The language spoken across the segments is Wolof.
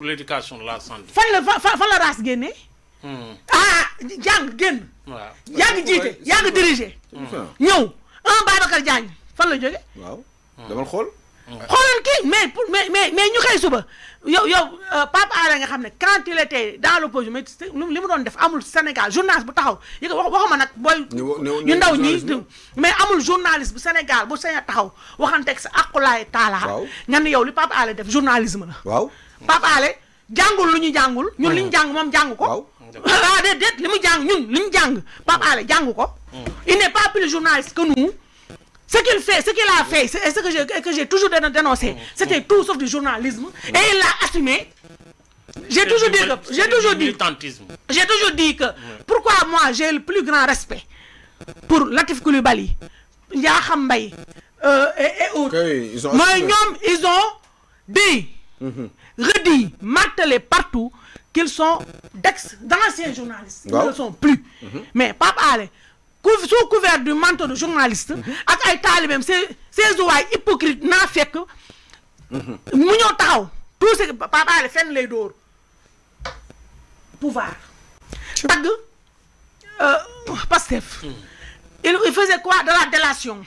l'éducation de la santé. fan la race génnee. ah jàng génn. waaw yaa ngi jiite yaa ngi diriger. ñëw un Babacar Diagne fan la jóge. waaw dama xool. xoolal kii mais ñu xëy suba yow Pape Alé nga xam ne quand il était dans l'opposition mais li mu doon def amul Sénégal journaliste bu taxaw yëg waxuma nag booy ñu ndaw ñi mais amul journaliste bu Sénégal bu sañ a taxaw waxanteeg sa aqulaay taala nga ne yow li Pape Alé def journalisme la. waaw Pape Alé jàngul lu ñu jàngul ñun li ñu jàng moom jàng ko. ah déedéet li mu jàng ñun li ñu jàng Pape Alé jàng ko. il n'est pas plus journaliste que nous. Ce qu'il fait, ce qu'il a fait, et ce que j'ai toujours dénoncé, c'était tout sauf du journalisme. Et il l'a assumé. J'ai toujours dit que pourquoi moi j'ai le plus grand respect pour Latif Coulibaly, Yakham Mbaye et autres. Moi, ils ont dit, redit, martelé partout qu'ils sont d'anciens journalistes. Ils ne le sont plus. Mais Pape Alé, sous couvert du manteau de journaliste ak ay talibem ces ouailles hypocrites naa fekk mu ñëw taxaw tout ce Pape Alé fenn lay dóor pouvoir tagg Pastef il faisait quoi de la délation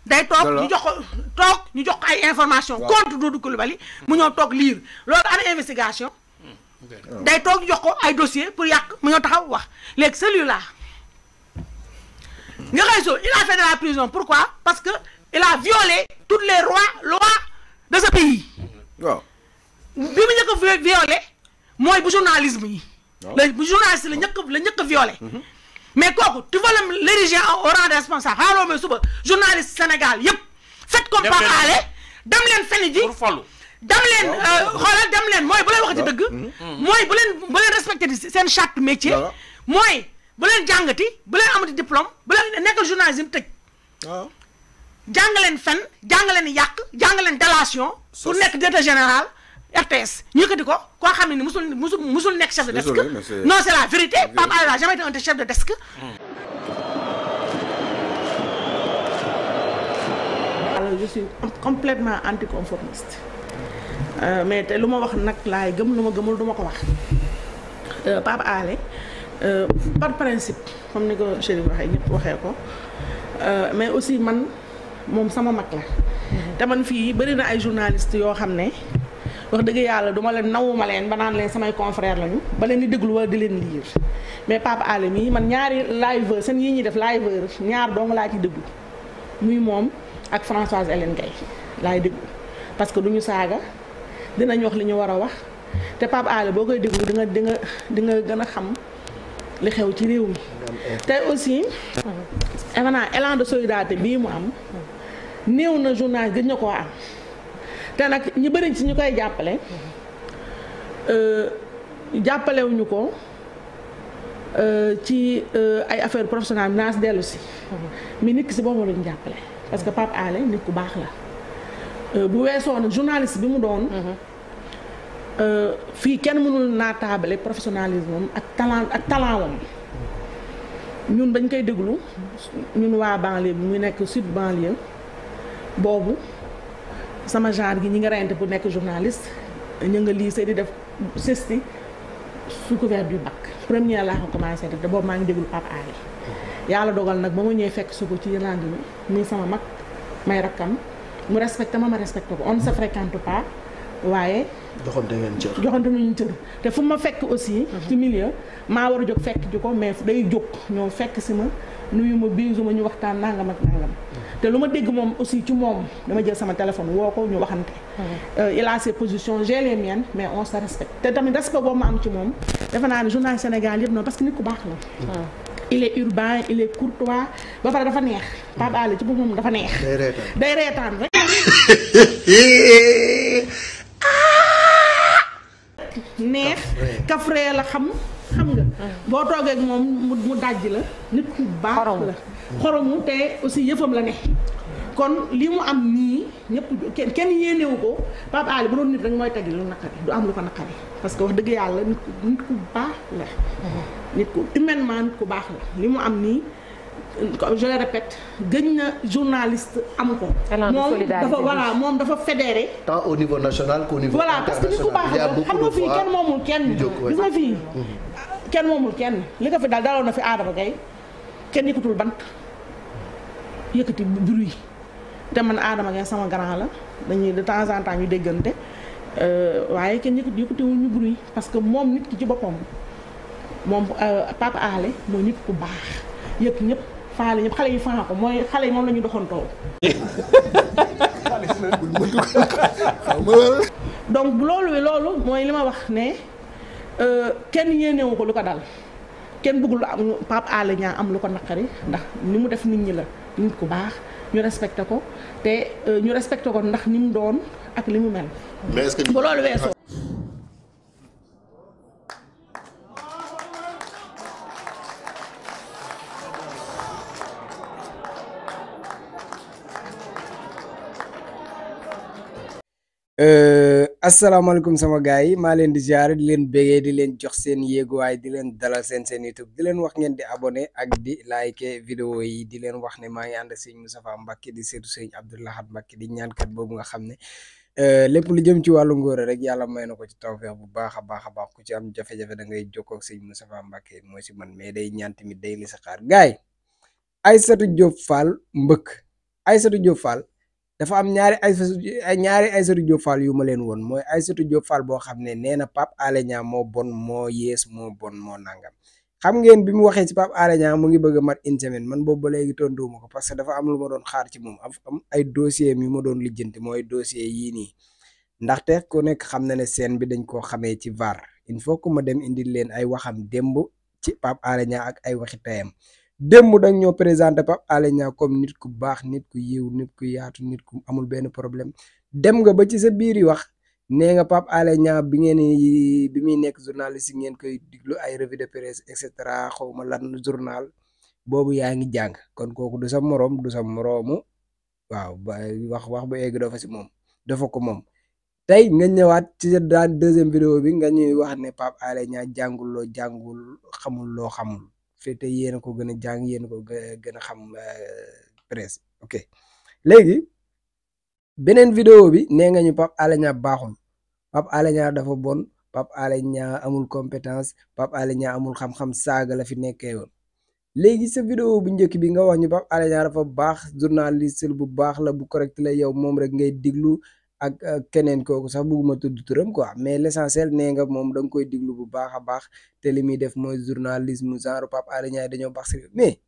day toog ñu jox ko ay information contre Doudou Coulibaly mu ñëw toog lire loolu ana investigation day toog ñu jox ko ay dossier pour yàq mu ñëw taxaw wax léegi celui-là il a fait de la prison. Pourquoi? Parce que il a violé toutes les lois de ce pays. Waaw. Bi mu ñëk violé moy bu journalisme yi. Le journaliste la ñëk violé. Mais kooku tu veux l'ériger au rang de responsable. Xaaroo mais suba journaliste Sénégal yépp faites comme Pape Alé dem leen fenn ji. Pour fallu. Dem leen xoolal dem leen mooy bu leen waxati dëgg. Mooy bu leen respecter seen charte métier. Mooy bu leen jàngati bu leen amati diplôme bu leen nekkal journalisme tëj. waaw. jàng leen fen jàng leen yàq jàng leen délation. pour nekk directeur général RTS. ñu yëkkati ko koo xam ne ni musul nekk chef de desk. non c'est la vérité. Pape Alé n'a jamais été un chef de desk. alors je suis complètement anticonformiste. mais te lu ma wax nag laay gëm lu ma gëmul du ma ko wax. Pape Alé. Par principe comme ni ko Chérif waxee ñëpp waxee ko mais aussi man moom sama mag la te man fii bëri na ay journalistes yoo xam ne wax dëgg yàlla duma leen nawuma leen ba naan leen samay confrères lañu ba leen di déglu wala di leen lire mais Pape Alé mii man ñaari liveur seen yi ñuy def liveur ñaar dong laa ci déglu muy moom ak Françoise Hélène Gaye laay déglu parce que duñu saaga dinañ wax li ñu war a wax te Pape Alé boo koy déglu di nga gën a xam li xew ci réew mi te aussi événement élan de solidarité bii mu am néew na journal gëj na koo am te nag ñi bëri ci ñu koy jàppalewuñu ko ci ay affaires professionnelles naa si dellu si mais nit ki si boobu lañu jàppale parce que Pape Alé nit ku baax la bu weesoo nag journaliste bi mu doon fii kenn mënul naataabale professionnalisme ak talent wam ñun dañ koy déglu ñun waa banlieue bi mu nekk sud banlieue boobu sama genre gi ñi nga reyante pour nekk journaliste ñu nga lycée di def CESTI sous couvert du bac première laa ko commencé def te boobu maa ngi déglu Pape Alé yàlla dogal nag ba ma ñëwee fekk su ko ci langue bi muy sama mag may rakkam mu respecté ma respecté ko on ne se fréquente pas waaye joxante ngeen cër joxante nañu cër te fu ma fekk aussi ci milieu maa war a jóg fekk ji ko mais day jóg ñoo fekk si ma nuyu ma biisu ma ñu waxtaan nangam ak nangam te lu ma dégg moom aussi ci moom dama jël sama téléphone woo ko ñu waxante il a ses positions j'ai les miennes mais on se respecte te tamit respect boobu ma am ci moom defe naa ne journal Sénégal yëpp noonu parce que nit ku baax la il est urbain il est courtois ba pare dafa neex Pape Alé ci boppam dafa neex day reetaan rek neex kafree la xam nga boo toogee ak moom mu dajj la nit ku baax la xoromu te aussi yëfam la ne kon li mu am nii ñëpp kenn yéenewu ko Pape Alé bu doon nit rek mooy tegi lu naqari du am lu ko naqari parce que wax dëgg yàlla nit ku baax la nit ku humainement nit ku baax la li mu am nii je le répète gëñ na journaliste am ko. moom dafa fédéré. tant au niveau national qu'au niveau international. Parce que nit ku baax xam nga fii kenn moomul kenn. gis nga fii kenn moomul kenn li ko fi daloon na fi Adama Gaye kenn yëkkatul bant yëkkati bruit te man Adama Gaye sama grand la dañuy de temps en temps ñu déggante waaye kenn yëkkatiwul ñu bruit parce que moom nit ki ci boppam moom Papa Alé mooy nit ku baax yëpp ñëpp faale ñëpp xale yi faa ko mooy xale yi moom la ñu doxantoo. donc loolu mooy li ma wax ne kenn yéenewu ko lu ko dal kenn bëggul am Pape Alé Niang am lu ko naqari ndax ni mu def nit ñi la nit ku baax ñu respecté ko te ñu respecté ko ndax ni mu doon ak li mu mel. mais est-ce que ba loolu weesoo. asalaamaaleykum sama gars yi maa leen di ziare di leen bégee di leen jox seen yéeguwaay di leen dalal seen YouTube di leen wax ngeen di abonné ak di like vidéo yi di leen wax ne maa ngi ànd ak sëñ Moustapha Mbacké di seetu sëñ Abdou Lahad Mbacké di ñaankat boobu nga xam ne lépp lu jëm ci wàllu ngóor rek yàlla may na ko ci tawfeex bu baax a baax ku ci am jafe-jafe da ngay jokkoo ak sëñ Moustapha Mbacké mooy si man mais day ñaan tamit day li sa xaar gars yi Aïssatou Diop Fall mbëkk Aïssatou Diop Fall dafa am ñaari Aïssatou Diop Fall yu ma leen woon mooy Aïssatou Diop Fall boo xam ne nee na Pape Alé Niang moo bon moo yées moo bon moo nangam xam ngeen bi mu waxee ci Pape Alé Niang mu ngi bëgg a mat une semaine man boobu ba léegi tontuwuma ko parce que dafa am lu ma doon xaar ci moom am ay dossier yu ma doon lijjanti mooy dossier yii nii ndaxte ku nekk xam na ne scène bi dañ koo xamee ci VAR il faut que ma dem indil leen ay waxam démb ci Pape Alé Niang ak ay waxi tayam démb dañ ñoo présenté Pape Alé Niang comme nit ku baax nit ku yiw nit ku yaatu nit ku amul benn problème dem nga ba ci sa biir yi wax nee nga Pape Alé Niang bi muy nekk journaliste ngeen koy diglu ay revue de presse et cetera xaw ma lan journal boobu yaa ngi jàng kon kooku du sa moroom du sa moroomu waaw ba wax bu egg dafa si moom dafa ko moom tey nga ñëwaat ci sa deuxième vidéo bi nga ñuy wax ne Pape Alé Niang jàngul loo jàngul xamul loo xamul fete yéen a ko gën a jàng yéen a ko gën a xam presse ok léegi beneen vidéo bi nee nga ñu Pape Alé Niang baaxul Pape Alé Niang dafa bon Pape Alé Niang amul compétence Pape Alé Niang amul xam-xam saaga la fi nekkee woon léegi sa vidéo bu njëkk bi nga wax ñu Pape Alé Niang dafa baax journaliste bu baax la bu correct la yow moom rek ngay diglu ak keneen kooku sax bëgguma tudd turam quoi mais l'essentiel nee nga moom da nga koy diglu bu baax a baax te li muy def mooy journalisme genre Pape Alé Niang dañoo baax si mais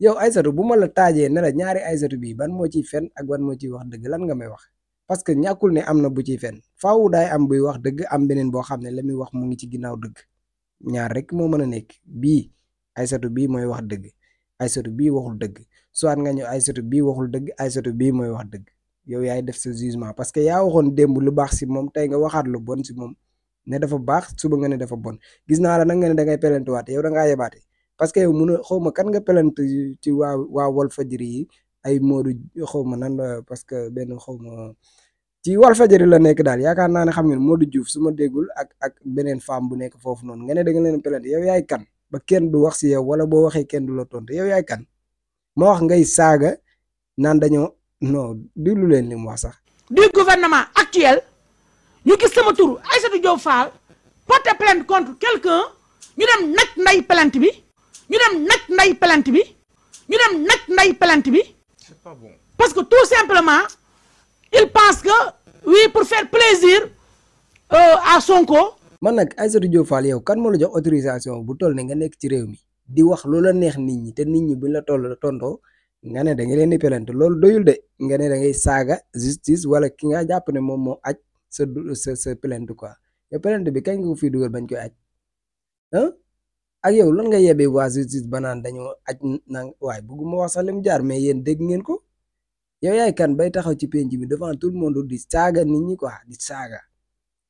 yow Aïssatou bu ma la taajee ne la ñaari Aïssatou bii ban moo ciy fen ak ban moo ciy wax dëgg lan nga may wax parce que ñàkkul ne am na bu ciy fen faaw daay am buy wax dëgg am beneen boo xam ne la muy wax mu ngi ci ginnaaw dëgg ñaar rek moo mën a nekk bii Aïssatou bii mooy wax dëgg Aïssatou bii waxul dëgg soit nga ñëw Aïssatou bii waxul dëgg Aïssatou bii mooy wax dëgg yow yaay def sa jugement parce que yaa waxoon démb lu baax si moom tey nga waxaat lu bon si moom ne dafa baax suba nga ne dafa bon gis naa la nag nga ne da ngay pelantuwaate yow da ngaa yebaate parce que yow mun a xaw ma kan nga pelant ci waa Walfadjri yi ay Modou xaw ma nan parce que benn xaw ma ci Walfadjri la nekk daal yaakaar naa ne xam ngeen Modou Diouf su ma déggul ak beneen femme bu nekk foofu noonu nga ne da nga leen pelant yow yaay kan ba kenn du wax si yow wala boo waxee kenn du la tontu yow yaay kan ma wax ngay saaga naan dañoo non déglu leen li mu wax sax. du gouvernement actuel ñu gis sama tur Aïssatou Diop Fall porter plainte contre quelqu'un ñu dem naj nday plainte bi ñu dem naj nday plainte bi ñu dem naj nday plainte bi. C'est pas bon. Parce que tout simplement il pense que oui pour faire plaisir à Sonko. man nag Aïssatou Diop Fall yow kan moo la jox autorisation bu toll ne nga nekk ci réew mi di wax loola neex nit ñi te nit ñi buñ la tontoo nga ne da nga leen di pelante loolu doyul de nga ne da ngay saaga justice wala ki nga jàpp ne moom moo aj sa plainte quoi yow plainte bi kañ nga ko fii dugal bañ koy aj ak yow lan nga yebee waa justice ba naan dañoo aj nang waaye bëgguma wax sax li mu jaar mais yéen dégg ngeen ko yow yaay kan bay taxaw ci penc bi devant tout le monde di saaga nit ñi quoi di saaga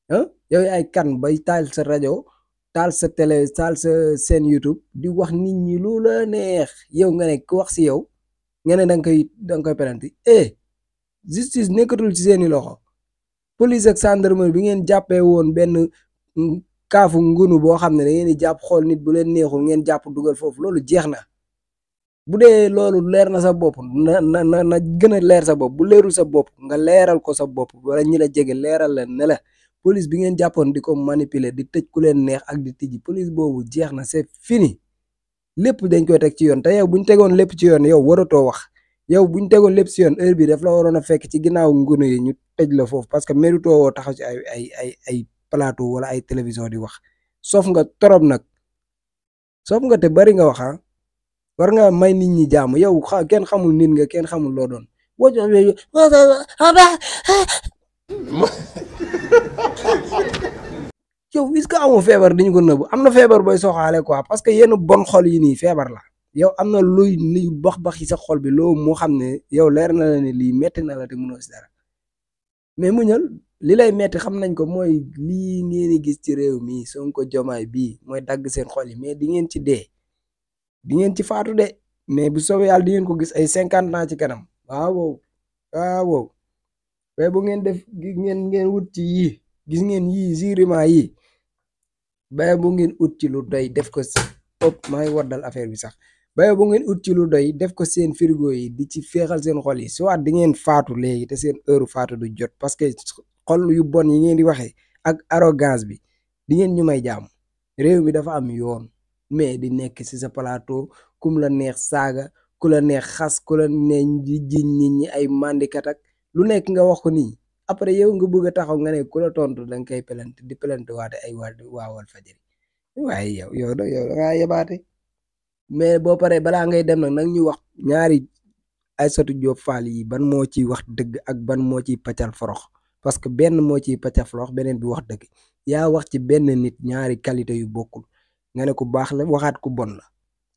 yow yaay kan bay taal sa rajo taal sa télé taal sa seen YouTube di wax nit ñi lu la neex yow nga ne ku wax si yow nga ne da nga koy pelanti justice nekkatul ci seeni loxo police ak gendarmerie bi ngeen jàppee woon benn kaafu ngunu boo xam ne da ngeen di jàpp xool nit bu leen neexul ngeen jàpp dugal foofu loolu jeex na bu dee loolu leer na sa bopp na gën a leer sa bopp bu leerul sa bopp nga leeral ko sa bopp wala ñi la jege leeral la ne la police bi ngeen jàppoon di ko manipuler di tëj ku leen neex ak di tijji police boobu jeex na c'est fini lépp dañ koy teg ci yoon te yow bu ñu tegoon lépp ci yoon yow waratoo wax yow bu ñu tegoon lépp ci yoon heure bi daf la waroon a fekk ci ginnaaw ngunu yi ñu tëj la foofu parce que mérito woo taxaw ci ay plateau wala ay télévision di wax soof nga torop nag soof nga te bari nga wax war nga may nit ñi jàmm yow kenn xamul nit nga kenn xamul loo doon yow est-ce que amoo feebar dañu ko nëbb am na feebar booy soxaale quoi parce que yenn bon xol yi nii feebar la yow am na luy ni bax yi sa xol bi loo moo xam ne yow leer na la ne lii metti na la te mënoo si dara mais muñal li lay metti xam nañ ko mooy lii ngeen di gis ci réew mi Sonko Jomaay bii mooy dagg seen xol yi mais di ngeen ci dee di ngeen ci faatu de mais bu soobee yàlla di ngeen ko gis ay 50 ans ci kanam waaw waaw mais bu ngeen def ngeen wut ci yii gis ngeen yii jurement yii baye bu ngeen ut ci lu doy def ko ëpp maa ngi waddal affaire bi sax baye bu ngeen ut ci lu doy def ko seen frigo yi di ci féexal seen xol yi soit di ngeen faatu léegi te seen heure faatu du jot parce que xol yu bon yi ngeen di waxee ak arrogance bi di ngeen ñu may jàmm réew mi dafa am yoon mais di nekk ci sa plateau kum la neex saaga ku la neex xas ku la neex di jiñ nit ñi ay mandikat ak lu nekk nga wax ko nii après yow nga bëgg a taxaw nga ne ku la tontu da nga koy pelante di pelante waate ay waa Walfadjri waaye yow da ngaa yebaate mais boo paree balaa ngay dem nag ñu wax ñaari Aïssatou Diop Fall yi ban moo ciy wax dëgg ak ban moo ciy paccal forox parce que benn moo ciy paccal forox beneen bi wax dëgg yaa wax ci benn nit ñaari qualité yu bokkul nga ne ku baax la waxaat ku bon la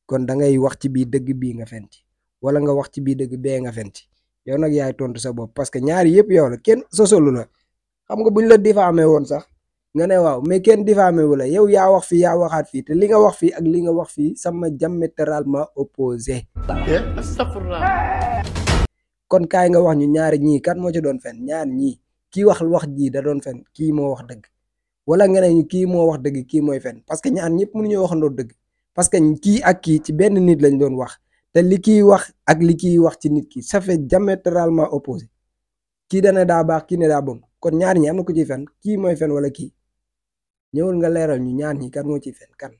kon da ngay wax ci bii dëgg bii nga fen ci wala nga wax ci bii dëgg bee nga fen ci yow nag yaay tontu sa bopp parce que ñaari yëpp yow la kenn sosolu la xam nga buñ la diffamé woon sax nga ne waaw mais kenn diffamé wu la yow yaa wax fii yaa waxaat fii te li nga wax fii ak li nga wax fii sama diamétralement opposé kon kaay nga wax ñu ñaari ñii kan moo ci doon fen ñaar ñii kii wax ji da doon fen kii moo wax dëgg wala nga ne ñu kii moo wax dëgg kii mooy fen parce que ñaar ñëpp mënuñoo waxandoo dëgg parce que kii ak kii ci benn nit lañ doon wax te li kiy wax ak li kiy wax ci nit ki ça fait diamétralement opposé kii dana daa baax kii ne daa bon kon ñaar ñi am na ku ciy fen kii mooy fen wala kii ñëwul nga leeral ñu ñaar ñi kan moo ciy fen kan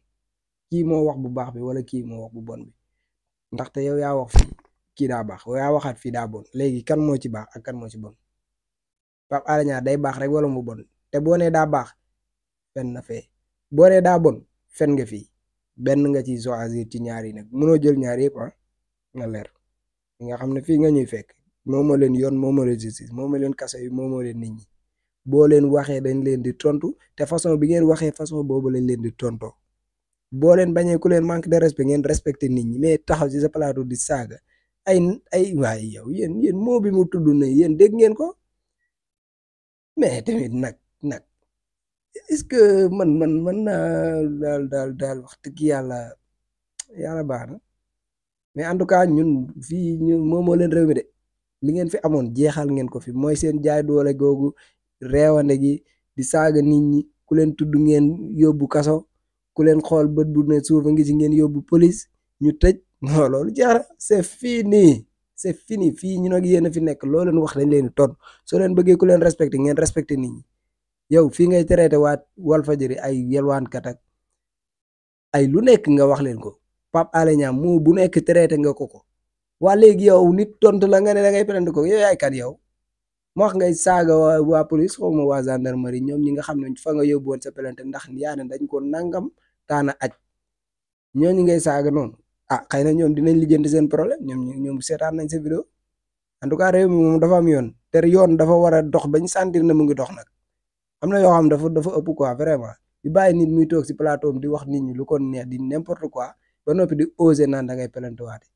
kii moo wax bu baax bi wala kii moo wax bu bon bi ndaxte yow yaa wax fii kii daa baax yaa waxaat fii daa bon léegi kan moo ci baax ak kan moo ci bon Pape Alé Niang day baax rek wala mu bon te boo nee daa baax fen na fee boo nee daa bon fen nga fii benn nga ci choisir ci ñaar yi nag mënoo jël ñaar yëpp nga leer nga xam ne fii nga ñuy fekk moo leen yoon moo leen justice moo leen kaso yi moo leen nit ñi boo leen waxee dañ leen di tontu te façon bi ngeen waxee façon boobu lañ leen di tontoo boo leen bañee ku leen manque de respect ngeen respecté nit ñi mais taxaw ci sa plateau di saaga ay waaye yow yéen moo bi mu tudd na yéen dégg ngeen ko mais tamit nag est-ce que man naa daal wax dëgg yàlla baax na mais en tout cas ñun fii ñun moo leen réew mi de li ngeen fi amoon jeexal ngeen ko fi mooy seen jaay doole googu reewande gi di saaga nit ñi ku leen tudd ngeen yóbbu kaso ku leen xool bët bu ne suuf a ngi ci ngeen yóbbu police ñu tëj non loolu jeex na c'est fini fii ñu nag yéen a fi nekk loo leen wax dañ leen di ton soo leen bëggee ku leen respecté ngeen respecté nit ñi yow fii ngay traité waat Walfadjri ay yelwaankat ak ay lu nekk nga wax leen ko Pape Alé Niang moo bu nekk traité nga ko waa léegi yow nit tontu la nga ne da ngay plainte ko yow yaay kat yow ma wax ngay saaga waa police xaw ma waa gendarmerie ñoom ñi nga xam ne fa nga yóbbu woon sa plainte ndax yaa ne dañ ko nangam taana aj ñooñu ngay saaga noonu xëy na ñoom dinañ lijjanti seen problème ñoom seetaan nañ sa vidéo en tout cas réew mi moom dafa am yoon te yoon dafa war a dox bañ sentir na mu ngi dox nag am na yoo xam dafa ëpp quoi vraiment di bàyyi nit muy toog si plateau di wax nit ñi lu ko neex di n'importe quoi ba noppi di oser naan da ngay plainte waate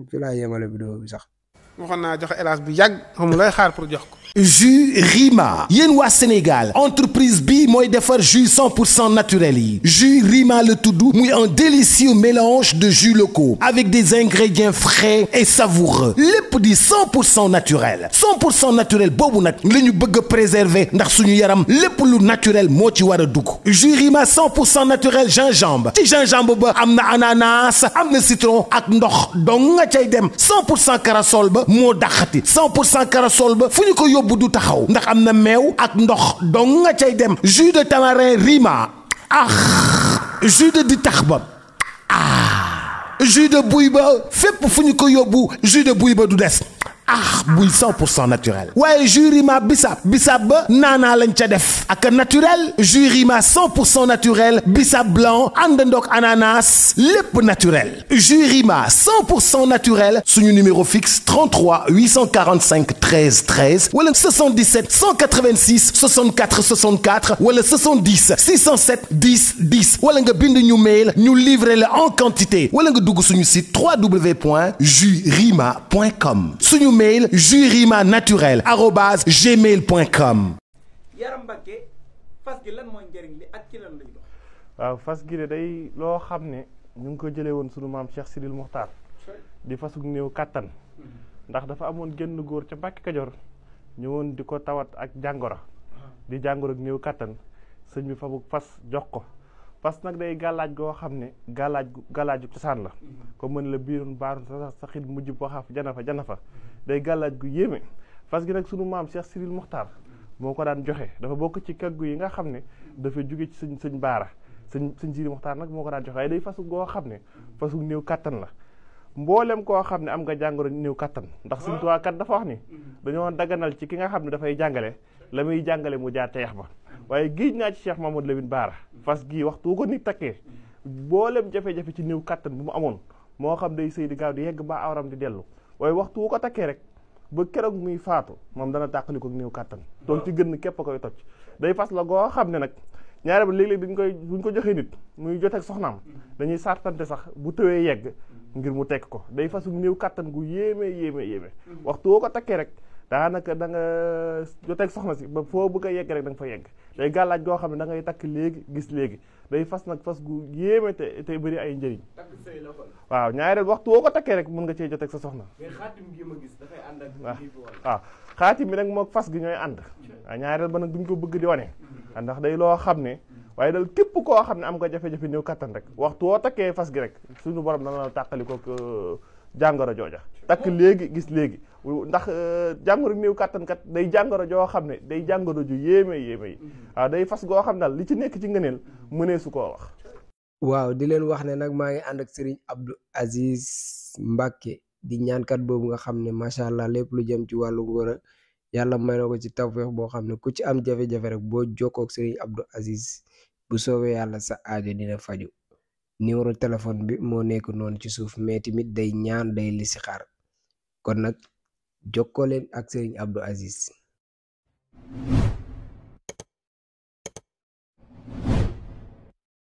fi laa yemale vidéo bi sax. waxoon naa joxe hélas bu yàgg xam lay xaar pour jox ko. jus Rima yéen waa Sénégal entreprise bi mooy defar jus 100% naturel yi jus Rima la tudd muy un délicieux mélange de jus locaux avec des ingrédients frais et savoureux lépp di 100% naturel 100% naturel boobu nag la ñu bëgg a préserver ndax suñu yaram lépp lu naturel moo ci war a dugg jus Rima 100% naturel gingembre ci gingembre ba am na ananas am na citron ak ndox donc nga cay dem 100% corossol ba moo daxati 100% corossol ba fu ñu ko yóbbu du taxaw ndax am na meew ak ndox donc nga cay dem jus de tamarin Rima jus de ditax ba jus de buy ba fépp fu ñu ko yóbbu jus de buy ba du des buy 100% naturel waaye jus Rima bissap ba naanaa lañ ca def ak naturel jus Rima 100% naturel bissap blanc àndandoog ananas lépp naturel jus Rima 100% naturel suñu numéro fixe 33 845 13 13 wala 77 186 64 64 wala 70 607 10 10 wala nga bind ñu mail ñu livrer la en quantité wala nga dugg suñu site www.jusrima.com suñu mail jusrima naturel @gmail.com. Yaram Mbacke fas gi lan mooy njëriñ li ak ci lan lay dox. waaw fas gi de day loo xam ne ñu ngi ko jëlee woon sunu maam Cheikh Sidil Muxtaar di fasug néew kàttan ndax dafa amoon genn góor ca Mbàkke Kajoor ñëwoon di ko tawat ak jàngoro di jàngoro ak néew kàttan sëñ bi fabug fas jox ko fas nag day gàllaaj goo xam ne gàllaaju cosaan la ko mën la biirun baarun sa xit mujj boo xaaf jana fa day gàllaaj gu yéeme fas gi nag sunu maam Cheikh Sidil Muxtaar moo ko daan joxe dafa bokk ci kaggu yi nga xam ne dafa jóge ci sëñ baara sëñ Sidil Muxtaar nag moo ko daan joxe waaye day fasu goo xam ne fasu néew kàttan la mboolem koo xam ne am nga jàngoro néew kàttan ndax Sëñ Tuubaa kat dafa wax ni dañoo daganal ci ki nga xam ne dafay jàngale la muy jàngale mu jaar ca yax ba waaye géej naa ci Cheikh Mamadou Lamine Baara fas gii waxtu ko nit takkee mboolem jafe-jafe ci néew kàttan bu mu amoon moo xam day sëy di gaaw di yegg ba awram di dellu waaye waxtu ko takkee rek ba keroog muy faatu moom dana tàqali ko néew kàttan donc ci gën képp a koy toj day fas la goo xam ne nag ñaare ba léeg-léeg buñ ko joxee nit muy joteeg soxnaam dañuy sartante sax bu tëwee yegg ngir mu tekk ko day fasu néew kàttan gu yéeme waxtu woo ko takkee rek daanaka da nga joteeg soxna si ba foo bëgg a yegg rek da nga fa yegg day gàllaaj goo xam ne da ngay takk léegi gis léegi day fas nag fas gu yéeme te bëri ay njëriñ waaw ñaareel waxtu woo ko takkee rek mën nga cee joteeg sa soxna waaw xaatim bi nag moo fas gi ñooy ànd waaw ñaareel ba nag duñ ko bëgg di wane ndax day loo xam ne waaye dal képp koo xam ne am nga jafe-jafe néew kattan rek waxtu woo takkee fas gi rek suñu borom dana la tàqali ko jàngoro jooja takk léegi gis léegi ndax jàngoro néew kattan kat day jàngoro joo xam ne day jàngoro ju yéeme yi waaw day fas goo xam ne daal li ci nekk ci ngëneel mënee su koo wax. waaw di leen wax ne nag maa ngi ànd ak Serigne Abdou Aziz Mbacke di ñaankat boobu nga xam ne macha allah lépp lu jëm ci wàllu ngóora yàlla may na ko ci tawfeex boo xam ne ku ci am jafe-jafe rek boo jokkoo ak Serigne Abdou Aziz bu soobee yàlla sa aajo dina faju numéro téléphone bi moo nekk noonu ci suuf mais tamit day ñaan day listixaar kon nag jokkoo leen ak Serigne Abdou Aziz.